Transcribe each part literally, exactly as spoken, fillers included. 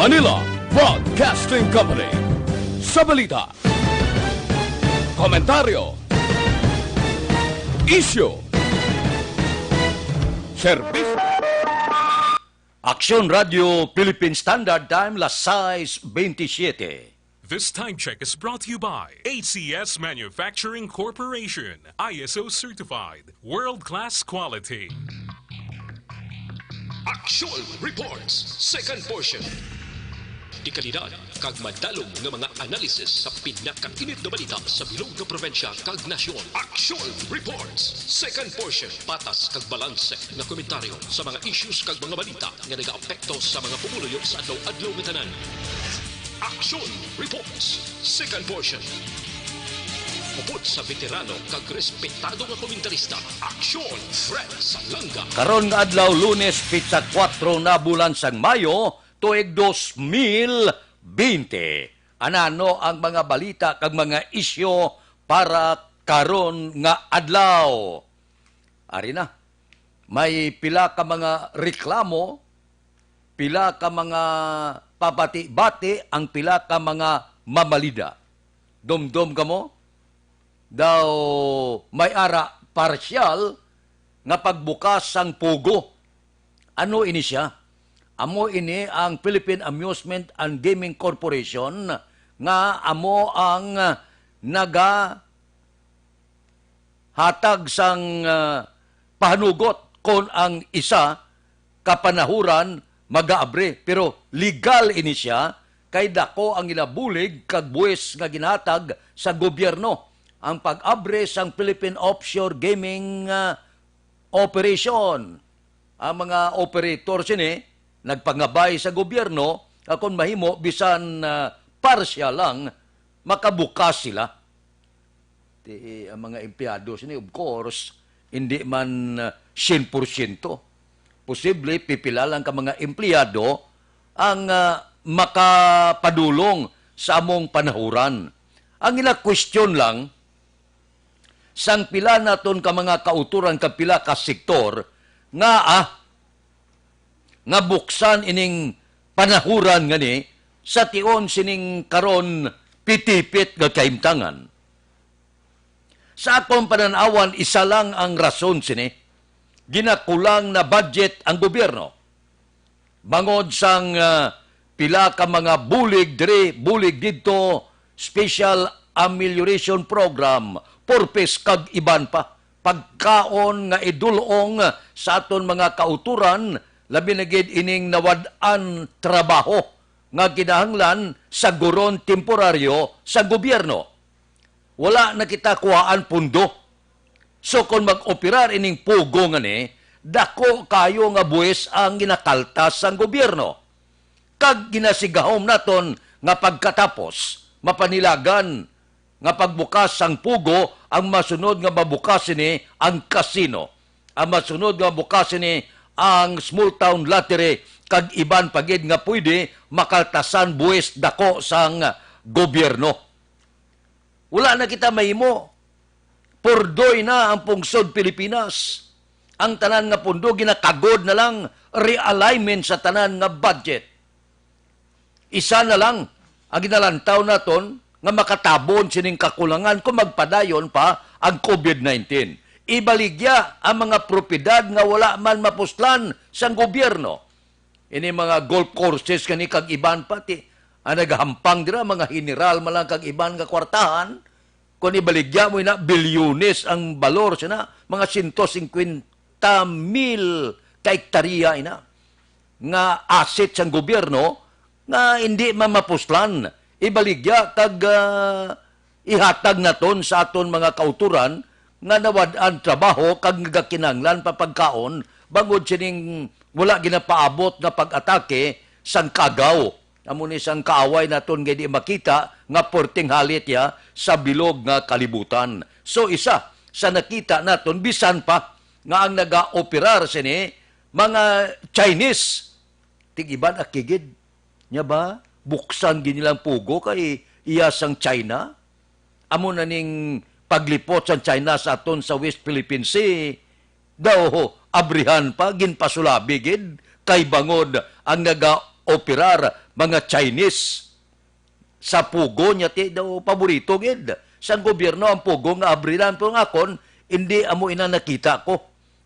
Manila Broadcasting Company. Sa balita, komentaryo, isyu, serbisyo. Aksyon Radio Philippine Standard Time, las sais bentisiete. This time check is brought to you by A C S Manufacturing Corporation, I S O certified, world-class quality. Aksyon Reports, second portion. Dekalidad kag madalom nga mga analysis sa pinakainit nga balita sa bilog nga probinsya kag nasyon. Aksyon Reports, second portion. Patas kag balanse nga komentaryo sa mga issues kag mga balita nga nagaapekto sa mga pumuluyo sa adlaw-adlaw nga tanan. Aksyon Reports, second portion. Upod sa veterano kag respetado nga komentarista, Aksyon Fred Salanga. Karon nga adlaw, Lunes, pitsa kuwatro na bulan sang Mayo, tuig dos mil bente. Anano ang mga balita kag mga isyu para karon nga adlaw? Ari na, may pila ka mga reklamo, pila ka mga pabati-bati ang pila ka mga mamalida. Dumdom kamo? Daw may ara partial nga pagbukas sang Pogo. Ano ini sia? Amo ini ang Philippine Amusement and Gaming Corporation nga amo ang naga hatag sang, ah, pahanugot kon ang isa ka panahuran magaabre. Pero legal ini sia, kay dako ang ginabulig kag buwis nga ginhatag sa gobyerno ang pag-abre sang Philippine Offshore Gaming, ah, Operation. Ang mga operator sini nagpangabay sa gobyerno nga kon mahimo, bisan, ah, parsyal lang, makabukas sila. Ti, ang mga empleyado sini, of course, hindi man, ah, sien por siento. Posible, pipila lang ka mga empleyado ang, ah, makapadulong sa among panahuran. Ang ila question lang, sang pila naton ka mga kauturan, ka pila ka sektor nga, ah, nga buksan ining panahuran ngani sa tion sining karon pitipit nga kahimtangan. Sa akon panan-awan, isa lang ang rason sini: ginakulang na budget ang gobyerno. Bangod sang, ah, pila ka mga bulig diri, bulig didto, special amelioration program, purpose, kag iban pa. Pagkaon nga idul-ong sa aton mga kauturan, labi na gid ining nawad-an trabaho nga kinahanglan sa guron temporaryo sa gobyerno. Wala na kita kuhaan pundo. So, kon mag-operar ining Pogo ngani, dako kayo nga buwis ang ginakaltas sang gobyerno. Kag ginasigahom naton nga pagkatapos, mapanilagan nga pagbukas sang Pogo, ang masunod nga mabukas sini ang casino. Ang masunod nga mabukas sini ang small town lottery, kag iban pa gid nga pwede makaltasan buwis dako sang gobyerno. Wala na kita mahimo. Purdoy na ang pungsod Pilipinas. Ang tanan nga pundo ginakagod na lang, realignment sa tanan nga budget. Isa na lang ang ginalantaw naton nga makatabon sining kakulangan kung magpadayon pa ang COVID nineteen. Ibaligya ang mga propiedad nga wala man mapuslan sang gobyerno. Ini mga golf courses kani kag iban pa, ti, ang nagahampang dira, mga general man lang kag iban nga kwartahan. Kung ibaligya mo ina, bilyones ang balor sina, mga sento singkwenta mil ka hektarya ina nga asset sang gobyerno nga hindi man mapuslan. Ibaligya kag, ah, ihatag naton sa aton mga kauturan nga nawad-an trabaho kag nagakinahanglan pa pagkaon bangod sining wala ginapaabot nga pag-atake sang kagaw. Amo ni sang kaaway naton nga di makita nga perting halit ya sa bilog nga kalibutan. So, isa sa nakita naton, bisan pa nga ang nagaoperar sini mga Chinese, tig-iban akigid. Nya ba, buksan gid nilang Pogo kay iya sang China? Amo na ning paglipot sang China sa aton sa West Philippine Sea, daw abrihan pa, ginpasulabi gid, kay bangod ang naga operar, mga Chinese sa Pugo niya, ti daw paborito gid sang gobyerno ang Pugo nga abrilan. Pero nga akon, hindi amo ina nakita ko.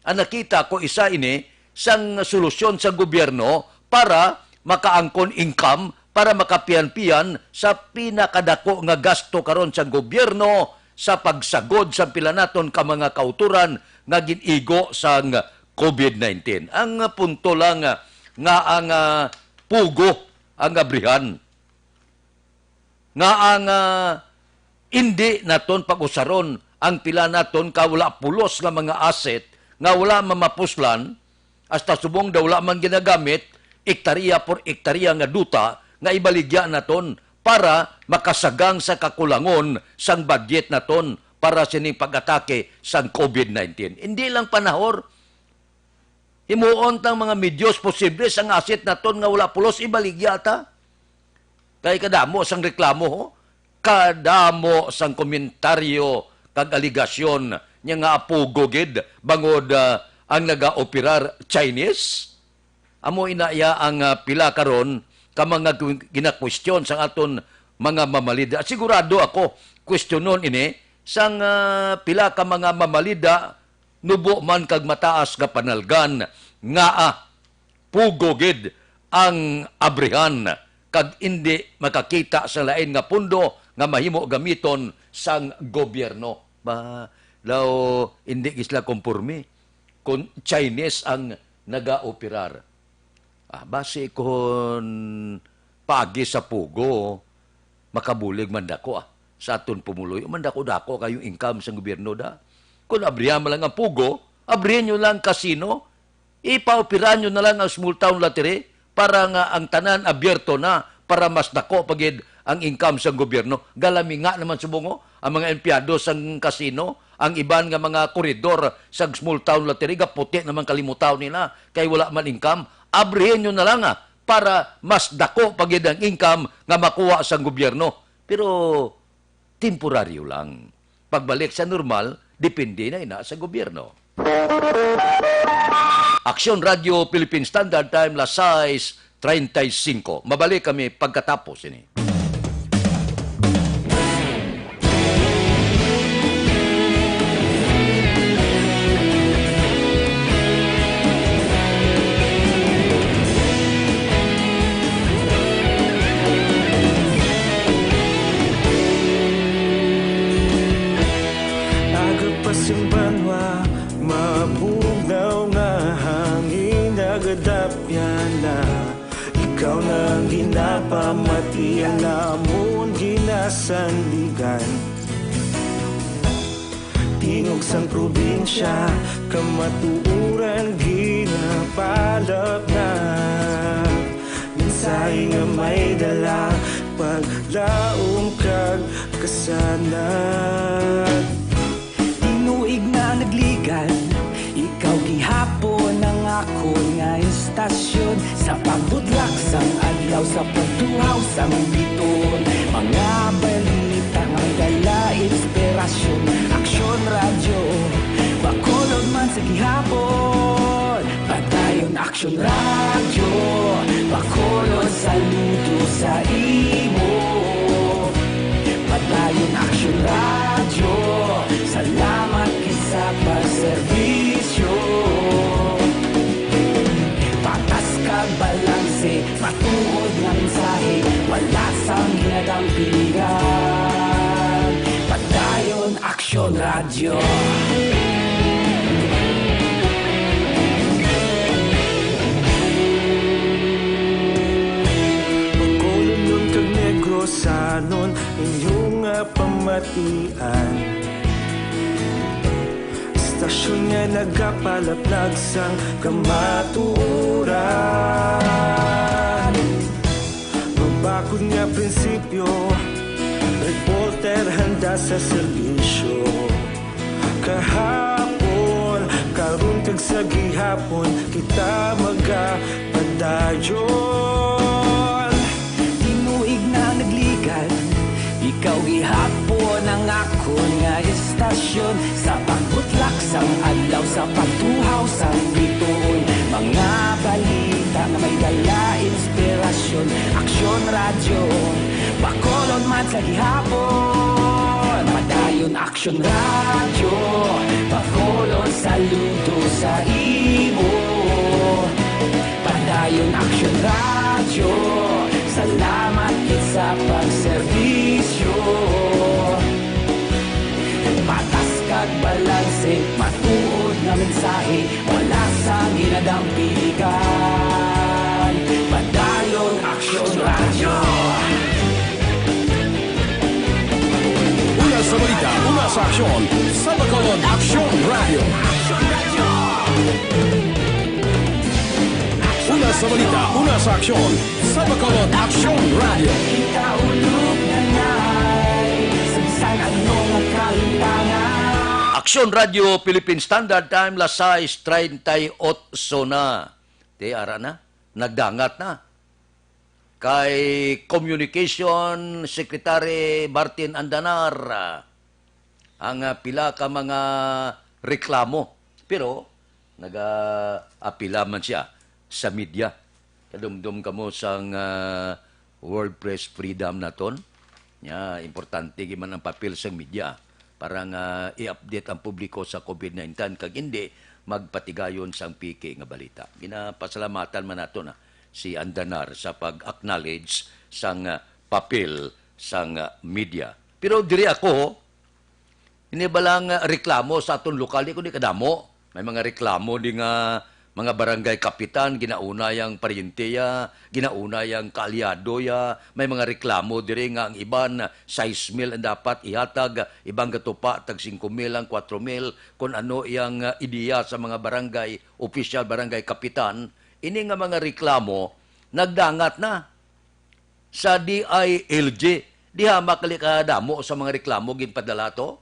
Ang nakita ko, isa ini sang solusyon sa gobyerno para makaangkon income, para makapiyan-piyan sa pinakadako nga gasto karon sa gobyerno sa pagsagod sa pila naton ka mga kauturan nga gin-igo sang covid nineteen. Ang punto lang, ah, nga ang, ah, Pugo ang abrihan, nga ang, ah, indi naton pag-usaron ang pila naton ka wala pulos nga mga asset nga wala mamapuslan, hasta subong daw wala man ginagamit, ektarya por ektarya nga duta nga ibaligya naton para makasagang sa kakulangon sang budget naton para sining pag-atake sang covid nineteen. Hindi lang panahor, himuon tang mga medios posible sang asset naton nga wala pulos, ibaligya ta. Kay kadamo sang reklamo, ho? Kadamo sang komentaryo kag aligasyon niya nga apugo gid bangod, ah, ang nagaoperar Chinese. Amo ina iya ang, ah, pila karon ka mga gu-, ginakwestiyon sang aton mga mamalida. Sigurado ako, kwestiyonon ini sang, ah, pila ka mga mamalida, nubo man kag mataas nga panalgan nga, ah, pugo gid ang abrihan kag indi makakita sa lain nga pundo nga mahimo gamiton sang gobyerno. Ba, daw indi gid sila komporme kon Chinese ang nagaoperar. Ah, basi kon paagi sa pugo, makabulig man dako, ah, sa aton pumuluyo. Man dako-dako kayo income sa gobyerno da. Kung abrihan man lang ang pugo, abrihan nyo lang casino, ipaopera nyo na lang ang small town lottery para nga ang tanan abierto na, para mas dako pa gid ang income sa gobyerno. Galami nga naman subong, oh, ang mga empleyado sang casino, ang iban nga mga koridor sang small town lottery, gaputi naman kalimutaw nila kay wala man income. Abrihin nyo na lang, ah, para mas dako pa gid ang income nga makuha sang gobyerno. Pero temporaryo lang. Pagbalik sa normal, depende na ina sa gobyerno. Aksyon Radio Philippine Standard Time, las sais treinta y cinco. Mabalik kami pagkatapos ini. Aga pa sing banwa, mabugnaw nga hangin nagadapyan na. Ikaw na ang ginapamati, ang amon ginasandigan. Tingog sang probinsya, kamatuoran ginapalapnag. Mensahe nga may dala, paglaom kag kasanag. Tinuig na nagligad, ikaw gihapon ang akon nga istasyon. Sa pagbutlak sang adlaw, sa pagtuhaw sang biton, mga balita nga may dala inspirasyon. Aksyon Radyo, Bacolod man sa gihapon. Padayon Aksyon Radyo, Bacolod, saludo sa imo. Padayon Aksyon Radyo, salamat gid sa pagserbisyo. Patas kag balanse, matuod nga mensahe, wala sang ginadampingan. Padayon Aksyon Radyo. Bacolodnon kag Negrosanon, inyo nga pamatian. Istasyon nga nagapalaplag sang kamatuoran. Mabakod nga prinsipyo, reporter handa sa serbisyo. Kahapon, karon kag sa gihapon, kita magapadayon. Tinuig na nagligad, ikaw gihapon ang akon nga istasyon. Sa pagbutlak sang adlaw, sa pagtuhaw sang bituon, mga balita nga may dala, inspirasyon. Sa gihapon, Padayon Aksyon Radyo, pakulon saludo sa imo. Padayon Aksyon Radyo, salamat gid sa pagserbisyo. Patas kag balanse, matuod nga mensahe, wala sang ginadampiligan. Padayon Aksyon Radyo. Una sa balita, una sa aksyon, sa Bacolod Aksyon Radyo. Una sa balita, una sa aksyon, sa Bacolod Aksyon Radyo. Kita ulog na nay, sa bisan ano nga kahimtangan. Aksyon Radyo Philippine Standard Time, las sais treinta y ocho na. Ti, ara na, nagdangat na. Kay Communication Secretary Martin Andanar, ah, ang, ah, pila ka mga reklamo. Pero naga-apila man siya sa media. Kadumdom kamo sang, ah, World Press Freedom naton. Nya, importante gid man ang papel sang media para nga i-update ang publiko sa covid nineteen, kag indi magpatigayon sang peke nga balita. Ginapasalamatan man nato na si Andanar sa pag-acknowledge sang, ah, papel sang, ah, media. Pero diri ako, ini ba lang, ah, reklamo sa aton lokal, di ko di kadamo. May mga reklamo di nga mga barangay kapitan, ginauna yang paryente ya, ginauna yang kaalyado ya. May mga reklamo diri nga ang iban, sais mil ang dapat ihatag, iban gatupa tag singko mil lang, kwatro mil, kun ano yang, ah, ideya sa mga barangay opisyal, barangay kapitan. Ini nga mga reklamo nagdangat na sa D I L G. Diha makali kadamo sa mga reklamo ginpadala to.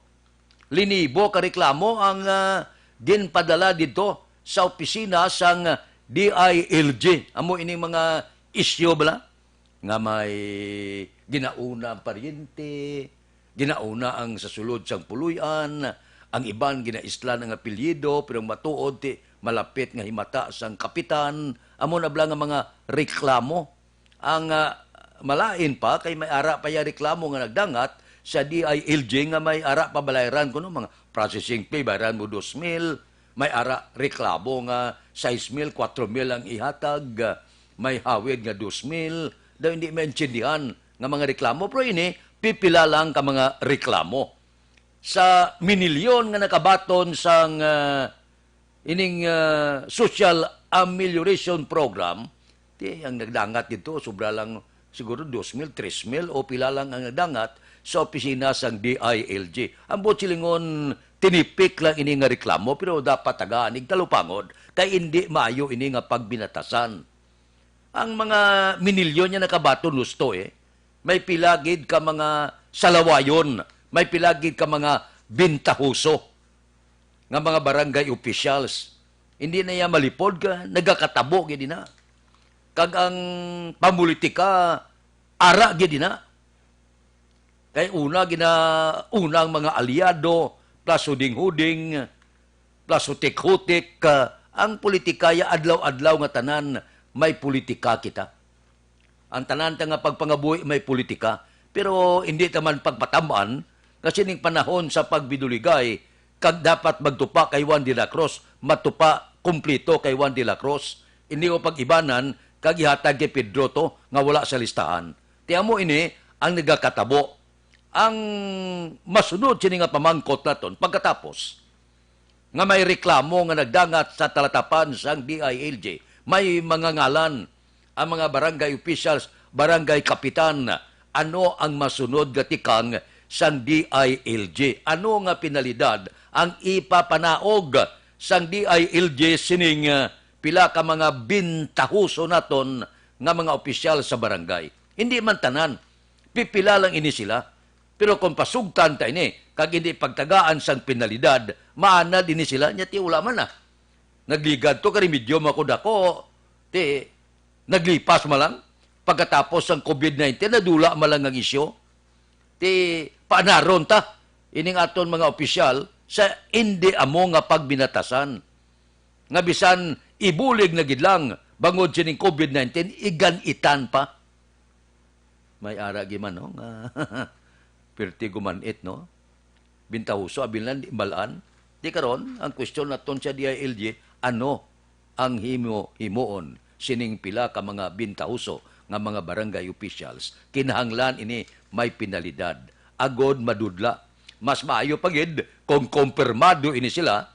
Linibo ka reklamo ang, ah, ginpadala didto sa opisina sang D I L G. Amo ining mga isyu bala nga may ginauna ang paryente, ginauna ang sa sulod sang puloy-an, ang iban ginaislan ang apelyido, pero ang matuod ti malapit nga himata sang kapitan. Amo na bala nga mga reklamo. Ang, ah, malain pa, kay may ara pa ya reklamo nga nagdangat sa D I L G nga may ara pa balayran kuno mga processing fee, bayran mo dos mil, may ara reklamo nga sais mil, kwatro mil ang ihatag, may hawid nga dos mil, daw hindi maintindihan nga mga reklamo, pero ini pipila lang ka mga reklamo. Sa minilyon nga nakabaton sang, ah, ining, ah, social amelioration program, ti ang nagdangat dito, sobra lang siguro dos mil, tres mil o pila lang ang nagdangat sa opisina sang D I L G. Ang buot silingon, tinipik lang ini nga reklamo, pero dapat tagaan ig talupangod, kay indi maayo ini nga pagbinatasan. Ang mga minilyon niya nakabaton husto, eh. May pila gid ka mga salawayon, may pila gid ka mga bintahoso nga mga barangay officials. Hindi na iya malipod ka, nagakatabo gid na. Kag ang pamulitika, ara gid na. Kay una gina-, una ang mga alyado, plus huding-huding, plus hutik-hutik, ah, ang politikaya adlaw-adlaw nga tanan may politika kita. Ang tanan ta nga pagpangabuhi may politika, pero hindi ta man pagpatam-an nga sining panahon sa pagbinuligay kag dapat magtupa kay Juan de la Cruz, matupa kumpleto kay Juan de la Cruz. Hindi ko pag-ibanan kag ihatag kay Pedro to nga wala sa listahan. Ti amo ini ang nagakatabo. Ang masunod sini nga pamangkot naton pagkatapos nga may reklamo nga nagdangat sa talatapan sang D I L G, may mga ngalan ang mga barangay officials, barangay kapitan. Ano ang masunod nga tikang sang D I L G? Ano nga penalidad ang ipapanaog sang D I L G sining, ah, pila ka mga bintahoso naton nga mga opisyal sa barangay? Hindi man tanan. Pipila lang ini sila. Pero kung pasugtan ta ini, kag hindi pagtagaan sang penalidad, maanad ini sila, nya ti wala man na. Nagligad to, ka remedyo mo ako dako, ti naglipas man lang. Pagkatapos sang covid nineteen, nadula man lang ang isyu. Ti paanaron ta ining aton mga opisyal sa hindi amo nga pagbinatasan. Nga bisan ibulig na gid lang bangod sining covid nineteen, iganitan pa. May ara gyud man, no, nga pirti guman-it, no? Bintahoso, abilnan, di malan. Di karon, ang question naton sa D I L G, ano ang himo-, himuon sining pila ka mga bintahoso nga mga barangay officials? Kinahanglan ini may penalidad. Agod madudla. Mas maayo pa gid kung kompirmado ini sila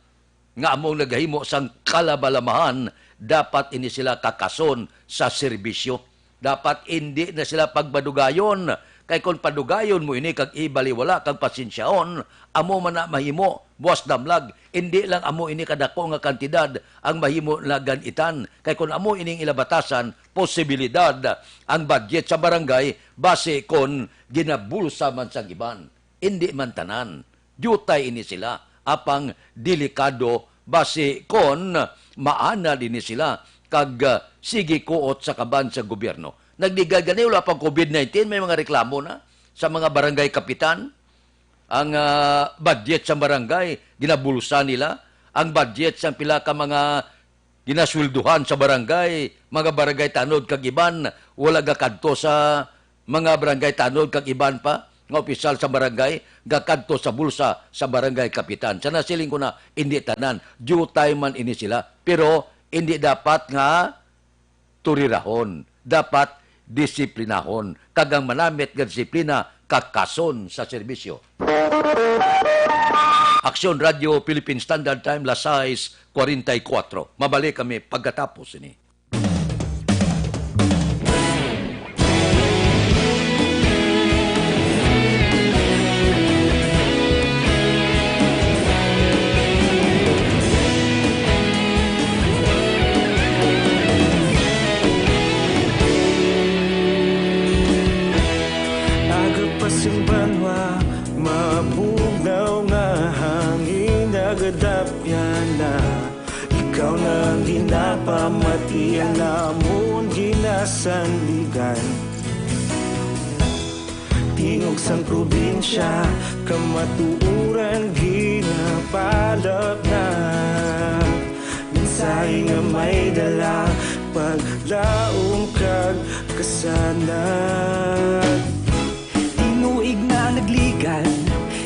nga amo ang nagahimo sang kalabalamahan, dapat ini sila kakason sa serbisyo. Dapat indi na sila pagbadugayon, kay kon padugayon mo ini kag ibaliwala kag pasensyahon, amo man na mahimo, buas damlag. Indi lang amo ini kadako nga kantidad ang mahimo na gan-itan, kay kon amo ining ila batasan, posibilidad ang budget sa barangay basi kon ginabulsa man sang iban. Indi man tanan. Diutay ini sila, apang delikado basi kon maanad ini sila kag, ah, sige kuot sa kaban sa gobyerno. Nagligad gani, wala pang covid nineteen, may mga reklamo na sa mga barangay kapitan. Ang, ah, budget sa barangay, ginabulsa nila. Ang budget sa pila ka mga ginasweldohan sa barangay, mga barangay tanod kag iban, wala gakadto sa mga barangay tanod kag iban pa nga opisyal sa barangay, gakadto sa bulsa sa barangay kapitan. Sa nasiling ko na, hindi tanan. Diutay man ini sila. Pero hindi dapat nga turirahon. Dapat disiplinahon. Kag ang manamit nga disiplina, kakason sa serbisyo. Aksyon Radio Philippine Standard Time, las sais cuarenta y cuatro. Mabalik kami pagkatapos ini. Aga pa sing banwa, mabugnaw nga hangin nagadapyan na. Ikaw na ang ginapamati, ang amon ginasandigan. Tingog sang probinsya, kamatuoran ginapalapnag. Mensahe nga may dala, paglaom kag kasanag. Tinuig na nagligan,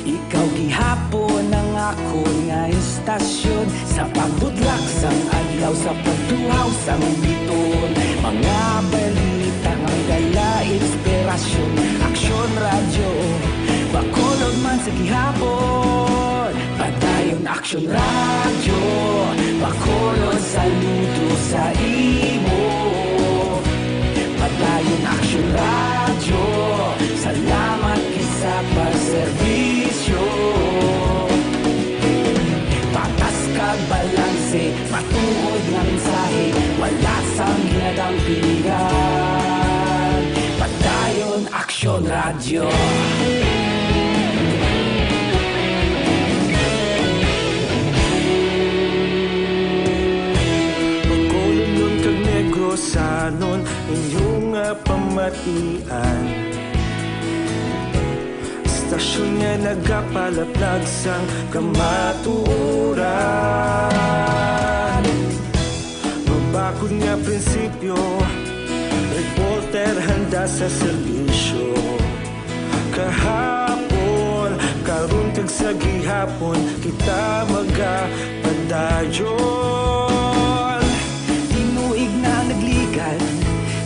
ikaw gihapon ang akon nga istasyon. Sa pagbutlak sang adlaw, sa pagtuhaw sang biton, mga balita nga may dala inspirasyon. Aksyon Radyo, Bacolod man sa gihapon. Padayon Aksyon Radyo, Bacolod, saludo sa imo. Padayon Aksyon Radyo, salamat gid sa pagserbisyo. Patas kag balanse, matuod nga mensahe, wala sang ginadampigan. Padayon Aksyon Radyo. Bacolodnon kag Negrosanon, inyo nga pamatian. Istasyon nga nagapalaplag sang kamatuoran. Mabakod nga prinsipyo, reporter handa sa serbisyo. Kahapon, karon kag sa gihapon, kita magapadayon. Tinuig na nagligan,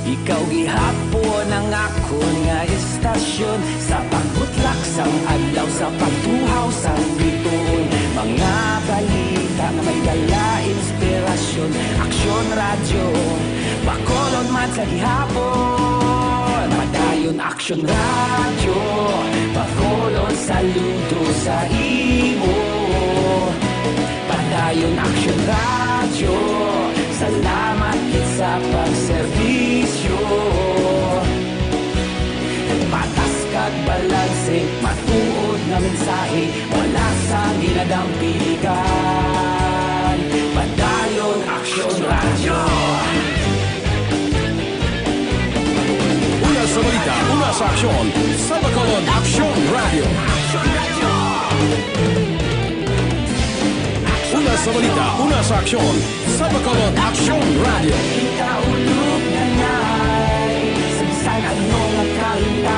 ikaw gihapon ang akon nga istasyon. Sa pagbutlak sang adlaw, sa pagtuhaw sang biton, mga balita nga may dala inspirasyon. Aksyon Radyo, Bacolod man sa gihapon. Padayon Aksyon Radyo, Bacolod, saludo sa imo. Padayon Aksyon Radyo, salamat gid sa pagserbisyo. Patas kag balanse, matuod nga mensahe, wala sang ginadampigan. Padayon Aksyon Radyo. Una sa balita, una sa aksyon, sa Bacolod Aksyon Radyo. Una sa balita, una sa aksyon, sa Bacolod Aksyon Radyo. Kita ulog na nay, sa bisan ano nga kalimtan.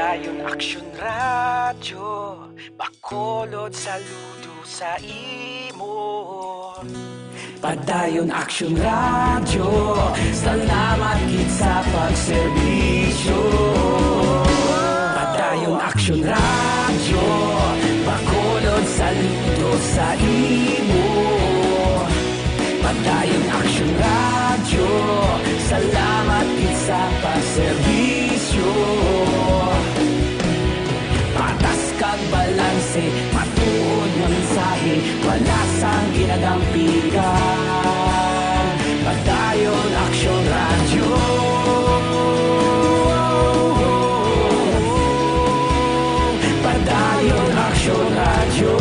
Ayon Aksyon Radyo, Bacolod, saludo sa imo. Padayon Aksyon Radyo, salamat gid sa pagserbisyo. Padayon Aksyon Radyo, Bacolod, saludo sa imo. Padayon Aksyon Radyo, salamat gid sa pagserbisyo. Patas kag balanse, matuod nga mensahe, wala sang ginagampigan. Padayon Aksyon Radyo. Padayon Aksyon Radyo.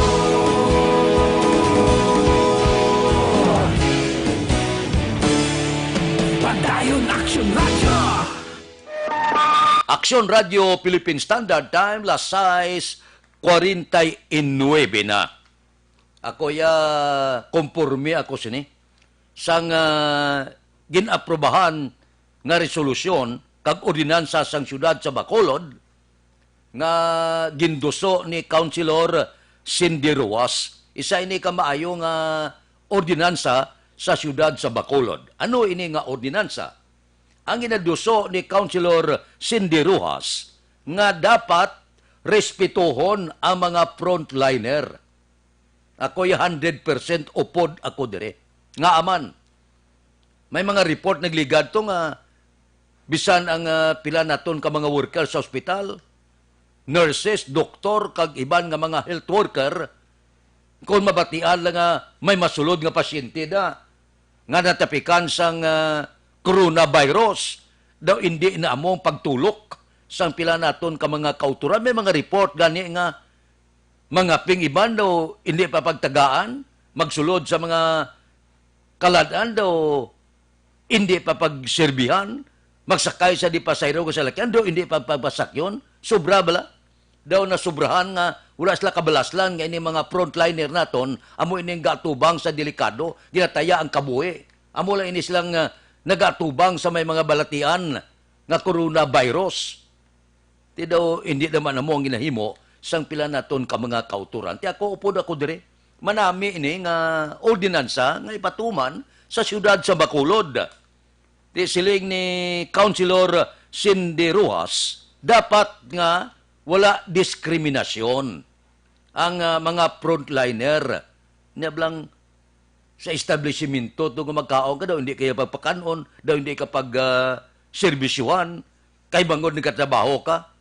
Padayon Aksyon Radyo. Aksyon Radyo Philippine Standard Time, las sais cuarenta y nueve na. Ako ya, konporme ako sini. Sang, ah, gin-aprobahan nga resolusyon kag ordinansa sang siyudad sa Bacolod nga ginduso ni Councilor Cindy Rojas. Isa ini ka maayo nga ordinansa sa siyudad sa Bacolod. Ano ini nga ordinansa? Ang ginaduso ni Councilor Cindy Rojas nga dapat respetuhon ang mga frontliner. Ako'y hundred percent upod ako dire. Ngaa man, may mga report nagligad to nga bisan ang, ah, pila naton ka mga worker sa ospital, nurses, doktor, kag iban nga mga health worker, kung mabatian lang nga may masulod nga pasyente da nga natapikan sang, ah, coronavirus, daw indi na amo ang pagtulok sang pila naton ka mga kautoran. May mga report gani nga mga ping iban daw indi pa pagtagaan, magsulod sa mga kalad-an daw indi pa pagserbihan, magsakay sa di pasahero nga salakyan, daw indi pa pagpasakyon, sobra bala. Daw nasubrahan nga wala sila kabalaslan nga ini mga frontliner naton, amo ining gatubang sa delikado, ginataya ang kabuhi. Amo lang ini silang, ah, nagatubang sa may mga balatian nga coronavirus. Ti daw, hindi naman amo ang ginahimo sang pila naton ka mga kautoran. Ti ako, upod ako diri. Manami ini nga ordinansa nga ipatuman sa siyudad sa Bacolod. Ti siling ni Councilor Cindy Rojas, dapat nga wala diskriminasyon ang, ah, mga frontliner. Niya blang sa establishmento to nga magkaon ka daw, hindi kaya pagpakanon, daw hindi ka pag, ah, serbisyuhan, kay bangod nagkatrabaho ka.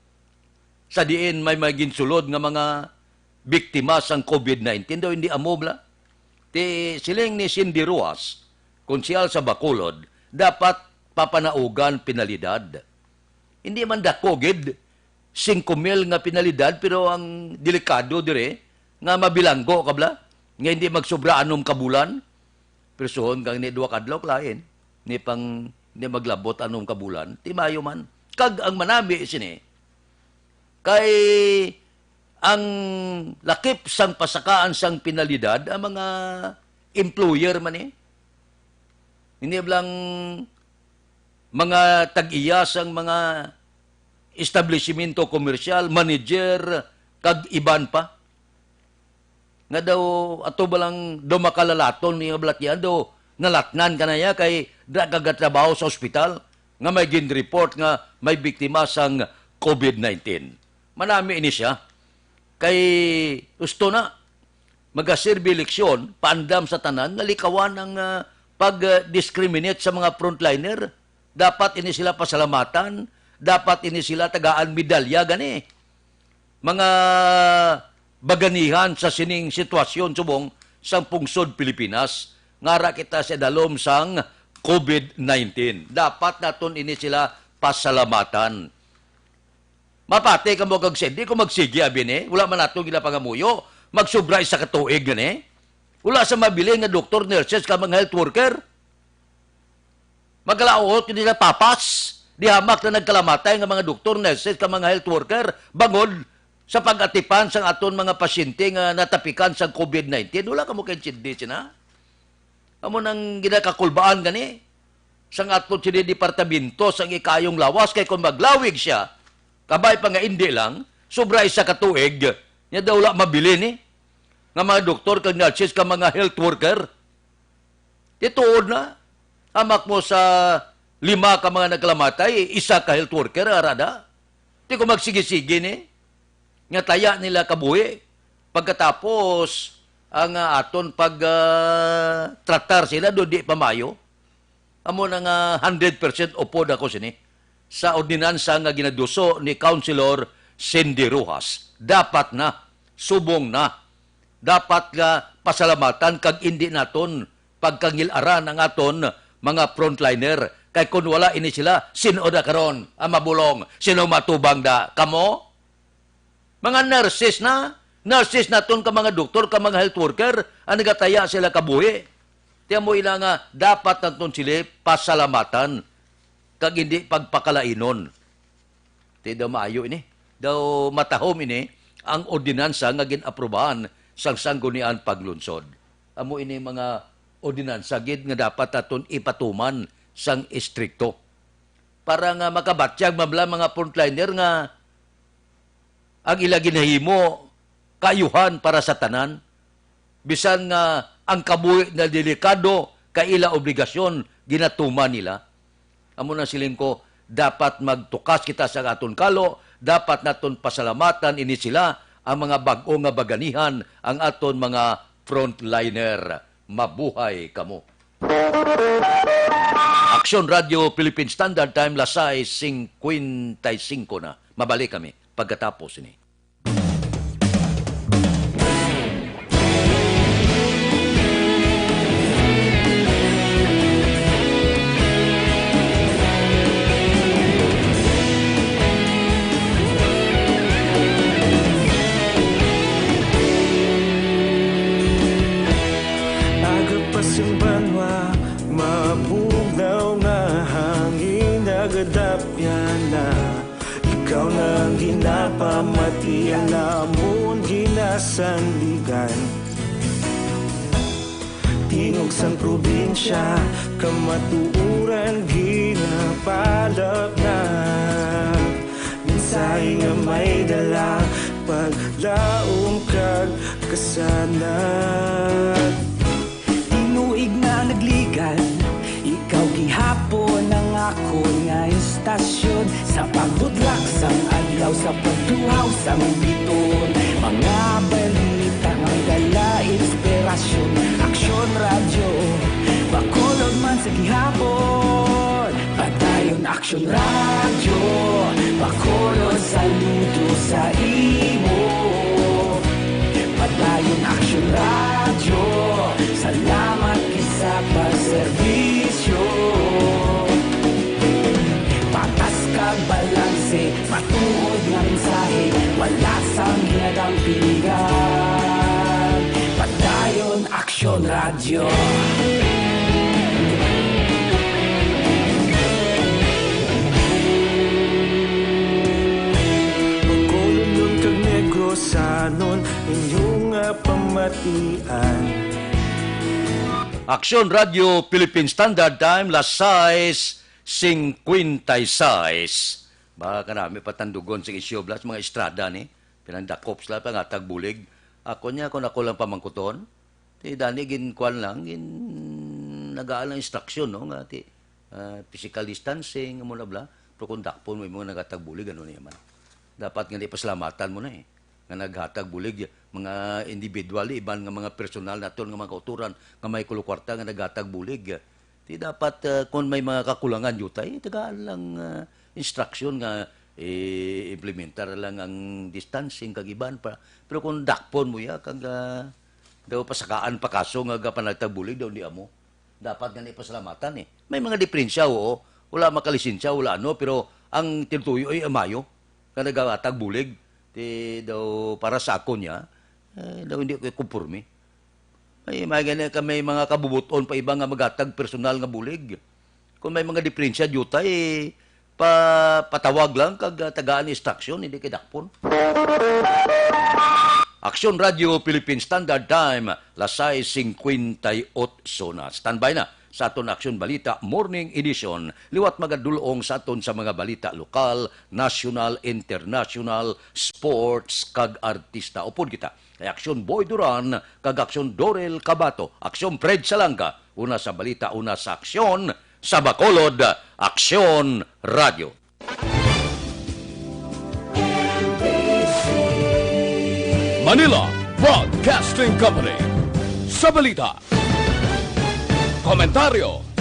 Sa diin may may ginsulod nga mga biktima sang covid nineteen, daw hindi amo bala. Ti siling ni Cindy Rojas, konsehal sa Bacolod, dapat papanaugan penalidad. Hindi man dako gid, singko mil nga penalidad, pero ang delikado dire nga mabilanggo ka bala, nga hindi magsobra anom ka bulan. Prisuhon kang ni duha ka adlaw, lain. Ni pang, ni maglabot anom ka bulan, ti maayo man. Kag ang manami sini, kay ang lakip sang pasakaan sang penalidad ang mga employer man, eh. Hindi lang mga tag-iya sang mga establishmento komersyal, manager, kag iban pa. Nga daw, ato ba lang daw makalalaton ni nga balatian daw, nalatnan ka na ya kay da ka gatrabaho sa ospital nga may gin-report nga may biktima sang covid nineteen. Manami ini siya. Kay gusto na, magaserbi leksyon, paandam sa tanan, nga likawan ang, ah, pag-discriminate sa mga frontliner. Dapat ini sila pasalamatan, dapat ini sila tagaan medalya gani. Mga baganihan sa sining sitwasyon subong sang pungsod Pilipinas, nga ara kita sa dalom sang covid nineteen. Dapat naton ini sila pasalamatan. Mapati ka mo kag Cindy kung magsigi abi ni, wala man nato ginapangamuyo, magsubra isa ka tuig gani. Wala sa mabilin nga doktor, nurses, ka mga health worker. Magkalaot gid nila papas. Di hamak na nagkalamatay nga mga doktor, nurses, ka mga health worker, bangod sa pag-atipan sang aton mga pasyente nga natapikan sang covid nineteen. Wala ka mo kaintindi sina? Amo nang ginakakulbaan gani sang aton sini departamento sang ikayong lawas, kay kung maglawig siya, Kabay pa nga indi lang, sobra isa ka tuig, nya daw wala mabilin ni nga mga doktor kag nurses kag mga health worker. Di tuod na, hamak mo sa lima ka mga nagkalamatay, isa ka health worker, ara da. Di ko magsigi-sigi ni nga taya nila kabuhi. Pagkatapos, ang, ah, aton pag, ah, tratar sila do di pa maayo. Amo na nga hundred percent upod ako sini sa ordinansa nga ginaduso ni Councilor Cindy Rojas. Dapat na, subong na. Dapat nga pasalamatan kag indi naton pagkangil-aran ang aton mga frontliner. Kay kun wala ini sila, sin-o da karon ang mabulong? Sino matubang da? Kamo? Mga nurses na, nurses naton ka mga doktor, ka mga health worker, ang nagataya sila kabuhi. Tiyan mo ila nga dapat naton sila pasalamatan kag hindi pagpakalainon. Ti daw maayo ini. Daw matahom ini ang ordinansa nga gin-aprobahan sang Sangguniang Paglunsod. Amo ini mga ordinansa gid nga dapat naton ipatuman sang istrikto para nga makabatyag man bala mga frontliner nga ang ila ginahimo kaayuhan para sa tanan, bisan nga ang kabuhi na delikado kay ila obligasyon ginatuman nila. Amo na siling ko, dapat magtukas kita sa aton kalo, dapat naton pasalamatan ini sila, ang mga bag-o nga baganihan, ang aton mga frontliner. Mabuhay kamo. Aksyon Radio Philippine Standard Time, las sais cincuenta y cinco na. Mabalik kami pagkatapos ini. Aga pa sing banwa, mabugnaw nga hangin nagadapyan na. Ikaw na ang ginapamati, ang amon ginasandigan. Tingog sang probinsya, kamatuoran ginapalapnap. Mensahe nga may dala, paglaom kag kasanag. Tinuig na nagligan, ikaw gihapon ang akon nga istasyon. Sa paghudlak sang adlaw, sa pagtuhaw sang biton, mga balita nga may dala inspirasyon. Aksyon Radyo, Bacolod man sa gihapon. Padayon Aksyon Radyo, Bacolod, saludo sa imo. Padayon Aksyon Radyo, salamat gid sa pagserbisyo. Patas kag balanse, matuod nga mensahe, wala sang ginadampingan. Padayon Aksyon Radyo. Bacolodnon kag Negrosanon, inyo nga pamatian. Aksyon Radio Philippine Standard Time, las sais cincuenta y seis. Baka nami patandugon sa isyu, blas, mga estrada ni. Pinandakop sila, pangatag bulig. Ako niya, kung ako lang pamangkuton, ti dani gin kuan lang, gin nagaan lang instruction, no, nga ti, ah, physical distancing, amo na bla. Pero kung dakpon mo yung mga nagatag bulig, ano niya man? Dapat nga di pasalamatan mo na eh. Nga naghatag bulig, mga individual, iban nga mga personal naton nga mga kauturan, nga may kulo kwarta nga naghatag bulig. Ti dapat, ah, kung may mga kakulangan, yutay, tagaan lang, ah, instruction nga, eh, implementar lang ang distancing kag iban pa. Pero kung dakpon mo ya, kag, ah, daw pasakaan pa kaso nga gapanagtag bulig daw di amo. Dapat nga ni pasalamatan eh. May mga diperensya, oo. Wala makalisensya, wala ano, pero ang tinutuyo ay amayo nga nagahatag bulig. Ti daw para sa ako niya, eh, daw hindi ko kumporme. Ay, may gani ka, may mga kabubuton pa iba nga maghatag personal nga bulig. Kung may mga diperensya, diyutay, pa, patawag lang kag, ah, tagaan instruction, hindi kay dakpon. Aksyon Radio Philippine Standard Time, las sais cincuenta y ocho na. Standby na. sa aton Aksyon Balita Morning Edition, liwat magadulong sa aton sa mga balita lokal, nasyonal, internasyonal, sports, kag artista. Upod kita kay Aksyon Boy Duran kag Aksyon Dorel Cabato, Aksyon Fred Salanga, una sa balita, una sa aksyon, sa Bacolod, Aksyon Radio. Manila Broadcasting Company. Sa balita, komentaryo,